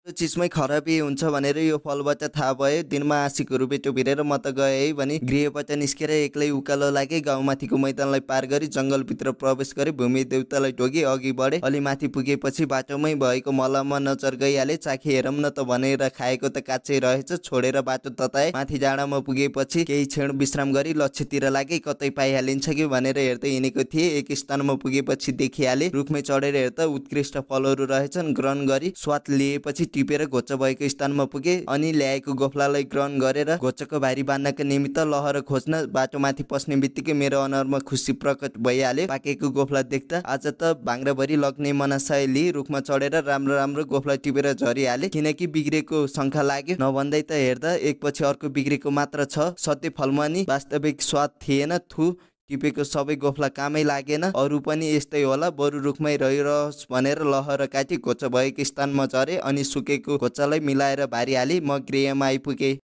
त्यो चिजमै खराबी हुन्छ भनेर यो फलबाट थाहा भयो। दिनमा आँसीको रुबेटो भिरेर म त गएँ है भनी गृहबाट निस्केर एक्लै उकालो लागे। गाउँमाथिको मैदानलाई पार गरी जङ्गलभित्र प्रवेश गरे। भूमि देवतालाई ढोगी अघि बढे। अलि माथि पुगेपछि बाटोमै भएको मलमा नजर गइहाले। चाखी हेरौँ न त भनेर खाएको त काँचै रहेछ। छोडेर बाटो तताए। माथि डाँडामा पुगेपछि केही क्षण विश्राम गरी लक्ष्यतिर लागे। कतै पाइहालिन्छ कि भनेर हेर्दै हिँडेको थिएँ। एक स्थानमा पुगेपछि देखिहाले। रुखमै चढेर हेर्दा उत्कृष्ट फलहरू रहेछन्। ग्रहण गरी स्वाद लिएपछि टिपेर घोच भएको स्थानमा पुगे। अनि ल्याएको गोफलालाई ग्रहण गरेर घोचको भारी बाँध्नका निमित्त लहर खोज्न बाटोमाथि पस्ने बित्तिकै मेरो अनुहारमा खुसी प्रकट भइहाल्यो। पाकेको गोफला देख्दा आज त भाङ्राभरि लग्ने मनासाय लिई रुखमा चढेर राम्रो राम्रो गोफला टिपेर झरिहाले। किनकि बिग्रेको शङ्का लाग्यो। नभन्दै त हेर्दा एकपछि अर्को बिग्रेको मात्र छ। सत्य फलमा नि वास्तविक स्वाद थिएन। थु टिपेको सबै गोफला कामै लागेन। अरू पनि यस्तै होला। बरु रुखमै रहिरहोस् भनेर लहर काटी घोच भएको स्थानमा झरे। अनि सुकेको घोचलाई मिलाएर भारिहालेँ। म गृहमा आइपुगेँ।